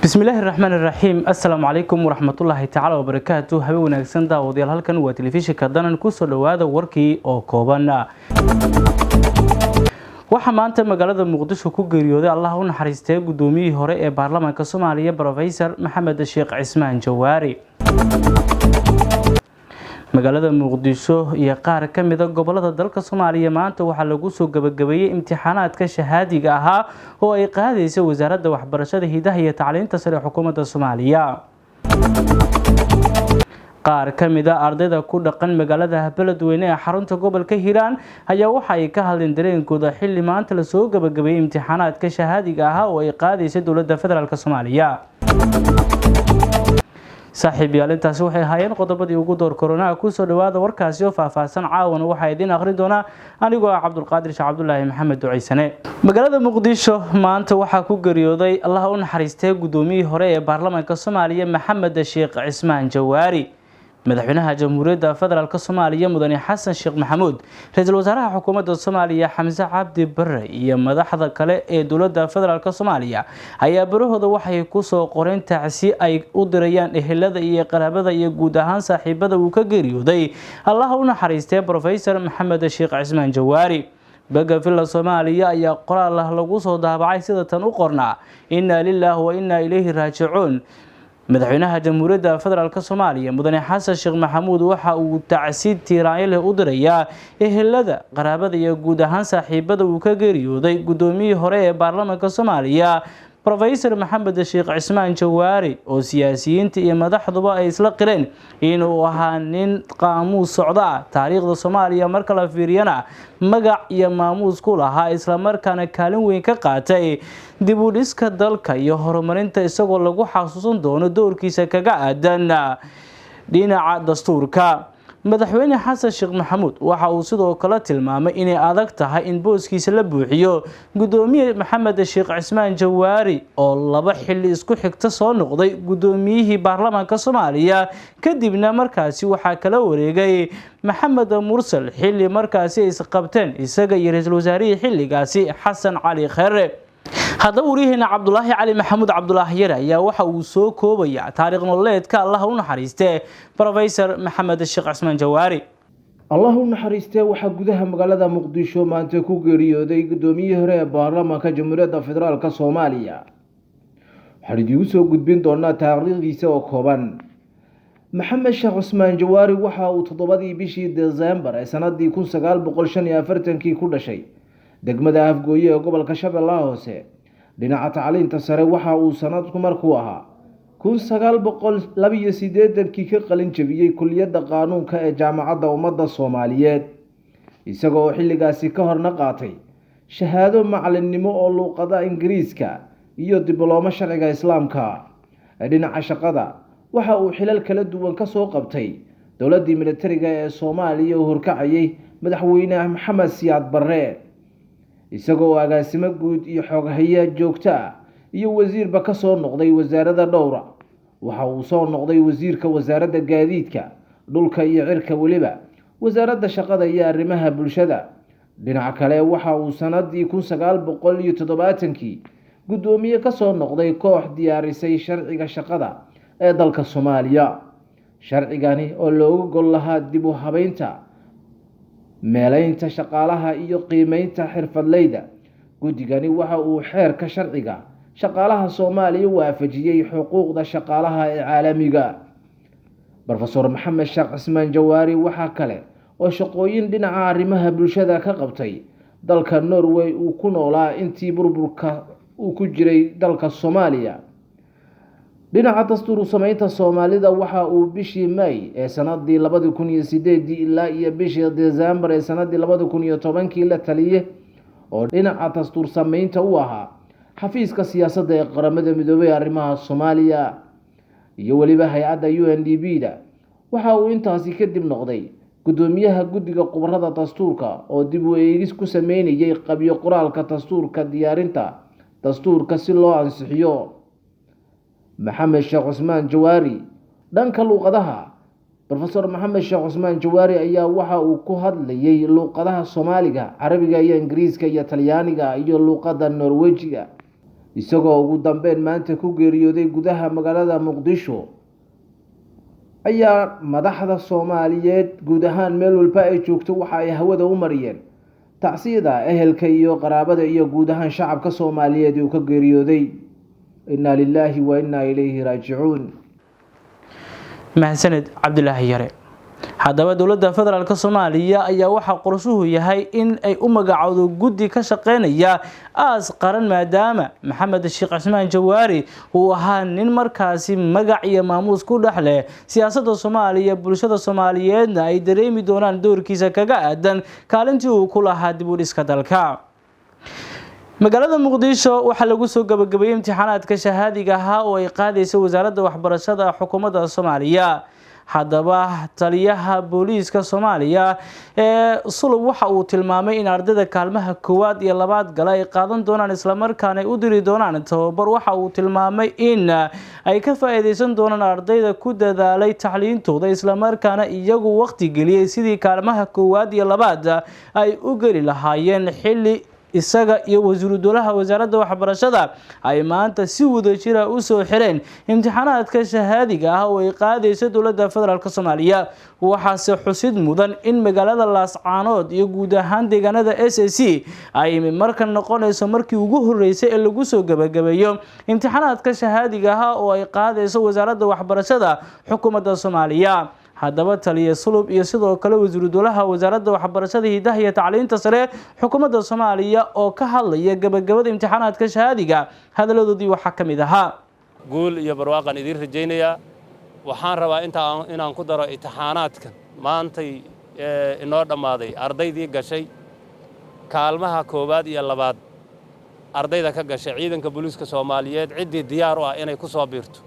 Bismillaahi raxmaani raxiim. Assalaamu calaykum waraxmatullaahi tacaala wabarakaatu. Habe wanaagsan, daawadayaal. Halkan waa Telefishinka Danan. Kusoo dhowaada warkii oo kooban. Waxaa maanta magaalada Muqdisho ku geeriyooday, Allah u naxariistay, guddoomiyihii hore ee baarlamaanka Soomaaliya, Professor Maxamed Sheekh Cismaan Jawaari. Magaalada Muqdisho iyo qaar ka mida gobolada dalka Soomaaliya maanta waxaa lagu soo gabagabeeyey imtixaanaadka shahaadiga ahaa oo ay qaadaysa Wasaaradda Waxbarashada, Hidaha iyo Tacliinta Sare, xukuumadda Soomaaliya. Qaar ka mid a ardayda ku dhaqan magaalada Beledweyne ee xarunta gobolka Hiiraan ayaa waxa ay ka hadleen dareenkooda xilli maanta lasoo gabagabeeyey imtixaanaadka shahaadiga ahaa oo ay qaadaysa dowladda federaalk Soomaaliya. Saaxiib yaal, intaasi waxay ahaayeen qodobadii ugu door koronaha. Kusoo dhawaada warkaasi oo faahfaahsan. Caawana waxaa idiin akhrin doonaa anigoo ah Cabdulqaadir Sheekh Cabdulaahi Maxamed Duceysane. Magaalada Muqdisho maanta waxaa ku geeriyooday, Allah u naxariistay, guddoomiyihii hore ee baarlamaanka Soomaaliya, Maxamed Sheekh Cismaan Jawaari. Madaxweynaha Jamhuuriyadda Federaalk Soomaaliya, Mudane Xasan Sheekh Maxamuud, ra-iisul wasaaraha xukuumadda Soomaaliya, Xamse Cabdi Bare, iyo madaxda kale ee dowladda federaalk Soomaaliya ayaa barahooda waxay kusoo qoreen tacsi ay u dirayaan ehelada iyo qaraabada iyo guud ahaan saaxiibada uu ka geeriyooday, Allah u naxariistee, Professor Maxamed Sheekh Cismaan Jawaari. Bogga Villa Soomaaliya ayaa qoraal ah lagu soo daabacay sida tan u qornaa: "Innaa lilaah wa innaa ilayhi raajicuun. Madaxweynaha Jamhuuriyadda Federaalk Soomaaliya, Mudane Xasan Sheekh Maxamuud, waxa uu tacsi tiiraanyo leh u dirayaa ehelada, qaraabada iyo guud ahaan saaxiibada uu ka geeriyooday guddoomiyihii hore ee baarlamaanka Soomaaliya, Professor Maxamed Sheekh Cismaan Jawaari, oo siyaasiyiinta iyo madaxduba ay isla qireen inuu ahaa nin qaamuus socda, taariikhda Soomaaliya marka la fiiriyana magac iyo maamuus ku lahaa, islamarkaana kaalin weyn ka qaatay dib u dhiska dalka iyo horumarinta, isagoo lagu xasuusan doono doorkiisa kaga aadan dhinaca dastuurka. Madaxweyne Xasan Sheekh Maxamuud waxa uu sidoo kale tilmaamay inay adag tahay in booskiisa la buuxiyo gudoomiye Maxamed Sheekh Cismaan Jawaari, oo laba xilli isku xigta soo noqday gudoomiyihii baarlamaanka Soomaaliya, kadibna markaasi waxaa kala wareegay Maxamed Mursal, xilli markaasi ay isqabteen isaga iyo ra-iisul wasaarihii xilligaasi, Xasan Cali Kheere. Haddaba waryaheena Cabdulaahi Cali Maxamuud Cabdulaahi Yare ayaa waxa uu soo koobaya taariikh nololeedka, Allah u naxariistee, Professor Maxamed Sheekh Cismaan Jawaari. Allah u naxariistee, waxaa gudaha magaalada Muqdisho maanta ku geeriyooday guddoomiyihii hore ee baarlamaanka Jamhuuriyadda Federaalk Soomaaliya. Waxaan idiinku soo gudbin doonaa taariikhdiisa oo kooban. Maxamed Sheekh Cusmaan Jawaari waxa uu 7dii bishii Desembar ee sanadii 1945kii ku dhashay degmada Afgooye ee gobolka Shabeellaha Hoose. Dhinaca tacliinta sare, waxa uu sanadku markuu ahaa 1982kii ka qalin jabiyey kuliyadda qaanuunka ee Jaamacadda Ummadda Soomaaliyeed, isaga oo xilligaasi ka horna qaatay shahaado macalinnimo oo luuqada Ingiriiska iyo diblomo sharciga Islaamka. Dhinaca shaqada, waxa uu xilal kala duwan kasoo qabtay dowladdii militariga ee Soomaaliya oo horkacayay Madaxweyne Maxamed Siyaad Barre, isagoo agaasimo guud iyo xoghaye joogto ah iyo wasiirba kasoo noqday wasaaradda dhowra. Waxa uu soo noqday wasiirka wasaaradda gaadiidka dhulka iyo cirka, weliba wasaaradda shaqada iyo arrimaha bulshada. Dhinaca kale, waxa uu sanadii 1970kii guddoomiye kasoo noqday koox diyaarisay sharciga shaqada ee dalka Soomaaliya, sharcigani oo looga gol lahaa dib u habeynta meeleynta shaqaalaha iyo qiimeynta xirfadleyda. Guddigani waxa uu xeerka sharciga shaqaalaha Soomaaliya waafajiyey xuquuqda shaqaalaha ee caalamiga. Professor Maxamed Sheekh Cismaan Jawaari waxaa kale oo shaqooyin dhinaca arrimaha bulshada ka qabtay dalka Norway uu ku noolaa intii burburka uu ku jiray dalka Soomaaliya. Dhinaca dastuur sameynta Soomaalida, waxa uu bishii May ee sanadii 2008dii ilaa iyo bishii Desembar ee sanadii 2010kii la taliye oo dhinaca dastuur sameynta u ahaa xafiiska siyaasadda ee Qaramada Midoobey arrimaha Soomaaliya iyo weliba hay-adda UNDP da. Waxa uu intaasi kadib noqday guddoomiyaha guddiga khubarada dastuurka oo dib u eegis ku sameynayay qabyo qoraalka dastuurka, diyaarinta dastuurka si loo ansixiyo. Maxamed Sheekh Cusmaan Jawaari, dhanka luuqadaha, Professor Maxamed Sheekh Cusmaan Jawaari ayaa waxa uu ku hadlayay luuqadaha Soomaaliga, Carabiga iyo Ingiriiska iyo Talyaaniga iyo luuqadda Norwejiga. Isagoo ugu dambeyn maanta ku geeriyooday gudaha magaalada Muqdisho ayaa madaxda Soomaaliyeed guud ahaan meel walba ay joogto waxa ay hawada u mariyeen tacsiyada ehelka iyo qaraabada iyo guud ahaan shacabka Soomaaliyeed uu ka geeriyooday. Innaa lilaahi wa innaa ilayhi raajicuun. Mahadsaned Cabdilaahi Yare. Haddaba dowladda federaalk Soomaaliya ayaa waxaa qorshuhu yahay in ay u magacowdo guddi ka shaqeynaya aas qaran, maadaama Maxamed Sheekh Cismaan Jawaari uu ahaa nin markaasi magac iyo maamuus ku dhex leh siyaasadda Soomaaliya, bulshada Soomaaliyeedna ay dareemi doonaan doorkiisa kaga aadan kaalintii uu ku lahaa dib u dhiska dalka. Magaalada Muqdisho waxaa lagu soo gabagabeeyey imtixaanaadka shahaadiga ahaa oo ay qaadaysa wasaaradda waxbarashada xukuumadda Soomaaliya. Haddaba taliyaha booliiska Soomaaliya ee Sulub waxa uu tilmaamay in ardayda kaalmaha koowaad iyo labaad gala ay qaadan doonaan, islamarkaana ay u diri doonaan tababar. Waxa uu tilmaamay in ay ka faa'iideysan doonaan ardayda ku dadaalay tacliintooda, islamarkaana iyagu waqti geliyey sidii kaalmaha koowaad iyo labaad ay u geli lahaayeen, xilli isaga iyo wasiiru dowlaha wasaaradda waxbarashada ay maanta si wadajira u soo xireen imtixaanaadka shahaadiga ah oo ay qaadayso dowladda federaalk Soomaaliya. Waxaase xusid mudan in magaalada Laascaanood iyo guud ahaan deegaanada SAC ay markan noqonayso markii ugu horeysay ee lagu soo gabagabeeyo imtixaanaadka shahaadiga ah oo ay qaadayso wasaaradda waxbarashada xukuumadda Soomaaliya. Haddaba taliya Sulub iyo sidoo kale wasiiru dowlaha wasaaradda waxbarashada, hidaha iyo tacliinta sare xukuumadda Soomaaliya oo ka hadlaya gabagabada imtixaanaadka shahaadiga, hadaladoodii waxaa ka mid ahaa: Guul iyo barwaaqan idiin rajaynayaa. Waxaan rabaa intaa inaan ku daro imtixaanaadkan maantay inoo dhammaaday, ardaydii gashay kaalmaha koowaad iyo labaad, ardayda ka gashay ciidanka booliiska Soomaaliyeed, ciddii diyaar u ah inay ku soo biirto,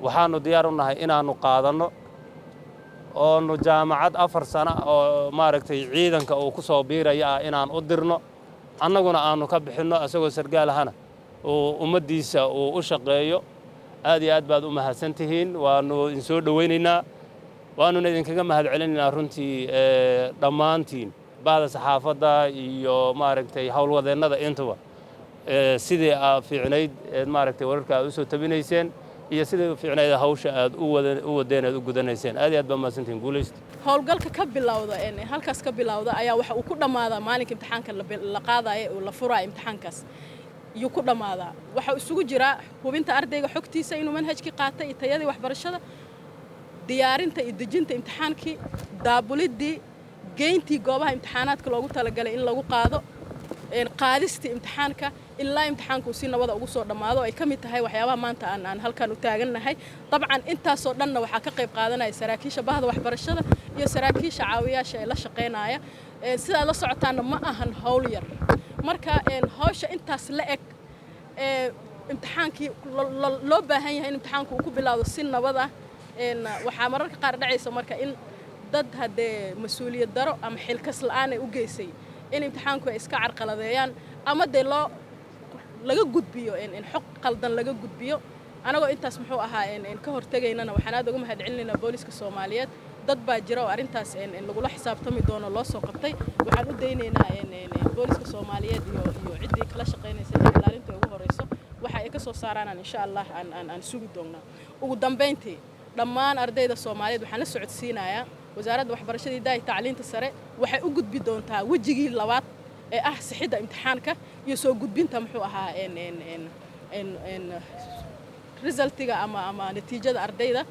waxaannu diyaar u nahay inaannu qaadanno oonu jaamacad 4 sano oo maaragtay ciidanka uu ku soo biiraya ah inaan u dirno, annaguna aannu ka bixinno, isagoo sargaalahana uu ummaddiisa uu u shaqeeyo. Aad iyo aad baad u mahadsan tihiin. Waannu idinsoo dhowaynaynaa, waannuna idinkaga mahad celinaynaa runtii dhammaantiin, bahda saxaafadda iyo maaragtay howlwadeennada intuba, sidii aad fiicnayd eed maaragtay wararka aad u soo tabinayseen iyo sidii fiicnayd hawsha aad u wadeen aad u gudanayseen. Aad iyo aad baa mahadsantihiin. Guulaysta. Howlgalka ka bilowda halkaas ka bilowda ayaa waxa uu ku dhammaadaa maalinka imtixaanka la qaadayo oo la furaayo. Imtixaankaas yuu ku dhammaadaa. Waxa isugu jiraa hubinta ardayga xogtiisa inuu manhajkii qaatay iyo tayadii waxbarashada, diyaarinta iyo dejinta imtixaankii, daabuliddii, geyntii goobaha imtixaanaadka loogu talagalay in lagu qaado, qaadistii imtixaanka, ilaa imtixaanku si nabada ugu soo dhammaado, ay ka mid tahay waxyaabaha maanta aan halkan u taagannahay. Dabcan intaasoo dhanna waxaa ka qayb qaadanaya saraakiisha bahda waxbarashada iyo saraakiisha caawiyaasha ee la shaqaynaya. Sidaad la socotaanna ma ahan howl yar. Marka hawsha intaas la eg ee imtixaankii loo baahan yahay in imtixaanku uu ku bilowdo si nabad ah, waxaa mararka qaar dhacaysa marka in dad haddee mas-uuliyad daro ama xilkas la'aan ay u geysay in imtixaanku ay iska carqaladeeyaan ama dee loo laga gudbiyo in xog qaldan laga gudbiyo. Anagoo intaas muxuu ahaa ka hortegaynana, waxaan aad uga mahad celinaynaa booliska Soomaaliyeed. Dad baa jira oo arrintaas lagula xisaabtami doono loo soo qabtay. Waxaan u daynaynaa booliska Soomaaliyeed iyo ciddii kala shaqaynaysa ee ilaalinta ugu horeyso waxa ay ka soo saaraanaan insha Allah aan sugi doonnaa. Ugu dambayntii, dhammaan ardayda Soomaaliyeed waxaan la socodsiinayaa wasaaradda waxbarashada, hidaha iyo tacliinta sare waxay u gudbi doontaa wejigii labaad ee ah sixidda imtixaanka iyo soo gudbinta muxuu ahaa resultiga ama natiijada ardayda.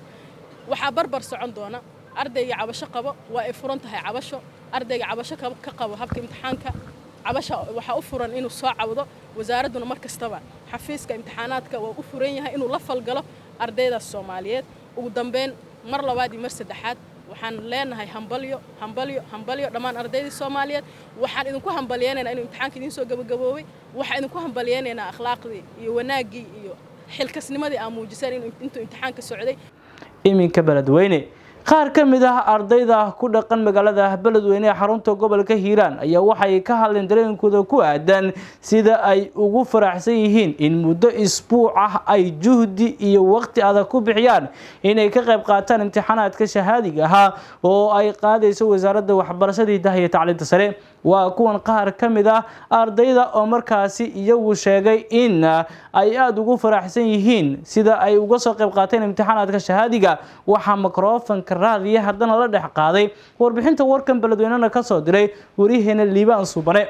Waxaa barbar socon doona ardayga cabasho qabo, waa ay furan tahay cabasho. Ardayga cabasho ka qabo habka imtixaanka, cabasha waxaa u furan inuu soo cawdo. Wasaaradduna mar kastaba xafiiska imtixaanaadka waa u furan yahay inuu la falgalo ardaydaas Soomaaliyeed. Ugu dambeyn, mar labaad iyo mar saddexaad waxaan leenahay hambalyo, hambalyo, hambalyo dhammaan ardaydii Soomaaliyeed. Waxaan idinku hambalyeynaynaa inuu imtixaanka idiin soo gabagaboobay. Waxaan idinku hambalyeynaynaa akhlaaqdii iyo wanaaggii iyo xilkasnimadii aa muujiseen intuu imtixaanka socday. Iminka Beledweyne, qaar ka mid ah ardayda ku dhaqan magaalada Beledweyne ee xarunta gobolka Hiiraan ayaa waxay ka hadleen dareenkooda ku aadan sida ay ugu faraxsan yihiin in muddo isbuuc ah ay juhdi iyo waqti adag ku bixiyaan inay ka qayb qaataan imtixaanaadka shahaadiga ahaa oo ay qaadayso wasaaradda waxbarashada, hidaha iyo tacliinta sare. Waa kuwan qaar ka mid ah ardayda oo markaasi iyagu sheegay in ay aada ugu faraxsan yihiin sida ay uga soo qayb qaateen imtixaanaadka shahaadiga. Waxaa mikrofonka raadiya haddana la dhex qaaday warbixinta warkan Beledweynena kasoo diray wariyaheena Liibaan Suubane.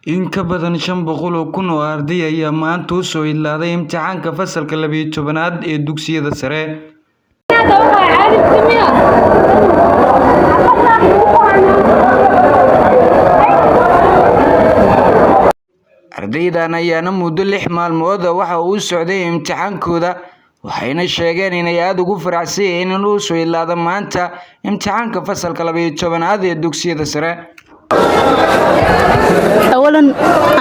In ka badan 500,000 oo arday ayaa maanta u soo idlaaday imtixaanka fasalka 12aad ee dugsiyada sare. Ardaydan ayaana muddo 6 maalmood waxa uu socday imtixaankooda, waxayna sheegeen inay aada ugu faraxsan yihiin in uu soo idlaado maanta imtixaanka fasalka 12aad ee dugsiyada sare. Awalan,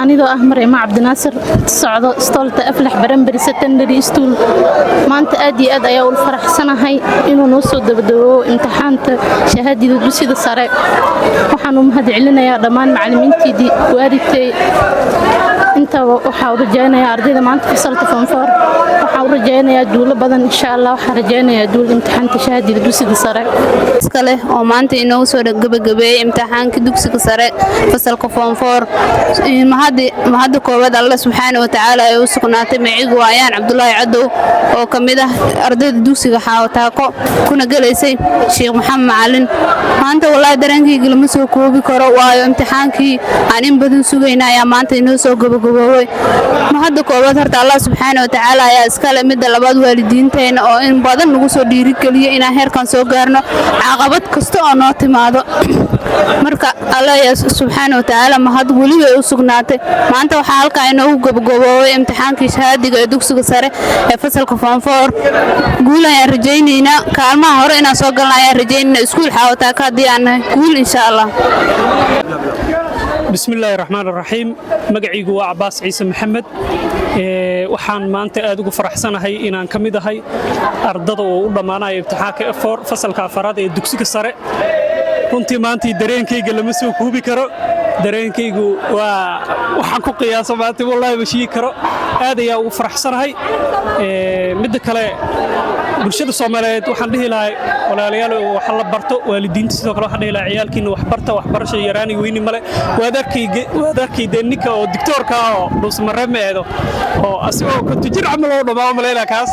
anigoo ah Maryama Cabdinaasir, socdo istoolta Aflax Primary Secondary School, maanta aad iyo aad ayaa ul faraxsanahay inuu noo soo dabadaboobo imtixaanta shahaadida dugsida sare. Waxaan u mahad celinayaa dhammaan macallimiintiidii, waalidkay intaba. Waxaa u rajaynayaa ardayda maanta fasalka form four, waxaan u rajaynayaa guulo badan insha Allah. Waxaan rajaynayaa guul imtixaanka shahaadida dugsiga sare. Iskale oo maanta inoogu soo gabagabeeyey imtixaanka dugsiga sare fasalka form four. Mahadda koowaad Alle subxaana wa tacaala ay u sugnaatay. Magacigu waa Ayaan Cabdulaahi Cadow oo ka mid ah ardayda dugsiga Xaawataako kuna gelaysay Sheekh Maxamed Macalin. Maanta wallaahi dareenkayga lama soo koobi karo, waayo imtixaankii aan in badan sugayna ayaa maanta inoo soo gabagaboobay. Mahadda koowaad horta Allah subxaana wa tacaala ayaa iskale. Midda labaad, waalidiinteena oo in badan nagu soo dhiirigeliyo inaan heerkan soo gaarno, caqabad kasta oo noo timaado. Marka Alla ayaa subxaana wa tacaala mahad weliba ay u sugnaatay. Maanta waxaa halkaa inoogu gabagaboobay imtixaankii shahaadiga ee dugsiga sare ee fasalka form four. Guul ayaan rajaynaynaa, kaalmaha hore inaan soo galna ayaan rajaynaynaa iskuul Xaawataaka haddii aan nahay. Guul insha Allah. Bismillaahi raxmaan raxiim. Magaciigu waa Cabaas Ciise Maxamed. Waxaan maanta aad ugu faraxsanahay inaan ka mid ahay ardada oo u dhammaanaya imtixaanka F4, fasalka afaraad ee dugsiga sare. Runtii maantii dareenkayga lama soo koobi karo. Dareenkaygu waa waxaan ku qiyaaso maanta wallaahi ma sheegi karo. Aad ayaa ugu faraxsanahay. Midda kale, bulshada Soomaaliyeed waxaan dhihi lahay, walaalayaal, wax la barto. Waalidiinta sidoo kale waxaan dhihi lahay, ciyaalkiina wax barta. Waxbarasha yaraani weyni male. Waad arkaydeen ninka oo digtoorka ah oo Dhuusmareeb ma eedo oo asigoo 50 jir camal oo dhammaa malaynaa kaas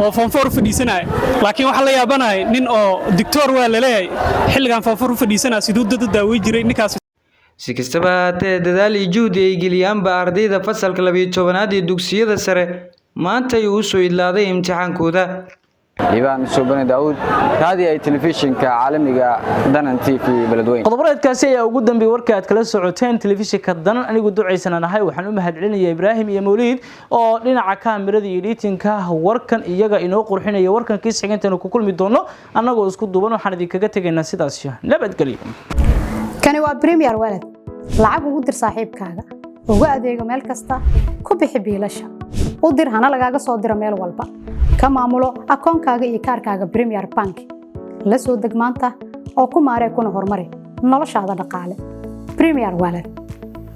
oo form four u fadhiisanaya. Laakiin waxaan la yaabanahay nin oo digtoor waa laleeyahay xilligan form four u fadhiisanaya, siduu dad u daawey jiray ninkaas? Si kastaba haatee, dadaal iyo juhdi ay geliyaanba ardayda fasalka 12aad ee dugsiyada sare maanta ay u soo idlaaday imtixaankooda. Liibaan Suubane Daawud, raadi ay telefishinka caalamiga Danan TV, Beledweyne. Qodoboreedkaasi ayaa ugu dambeeyay warka aad kala socoteen telefishinka Danan. Anigu ducaysanaan ahay. Waxaan u mahadcelinayaa Ibraahim iyo Mawliid oo dhinaca kaamirada iyo editing-ka warkan iyaga inoo qurxinaya. Warkan kiis xigeenteenu ku kulmi doono annagoo isku duuban, waxaan idinkaga tegaynaa sidaas iyo nabadgelyo. Kani waa Premier Wallet. Lacag ugu dir saaxiibkaaga, ugu adeego meel kasta, ku bixi biilasha, u dir hana lagaaga soo diro meel walba, ka maamulo akoonkaaga iyo kaarkaaga Premier Bank. La soo deg maanta oo ku maaree kuna horumari noloshaada dhaqaale. Premier Wallet.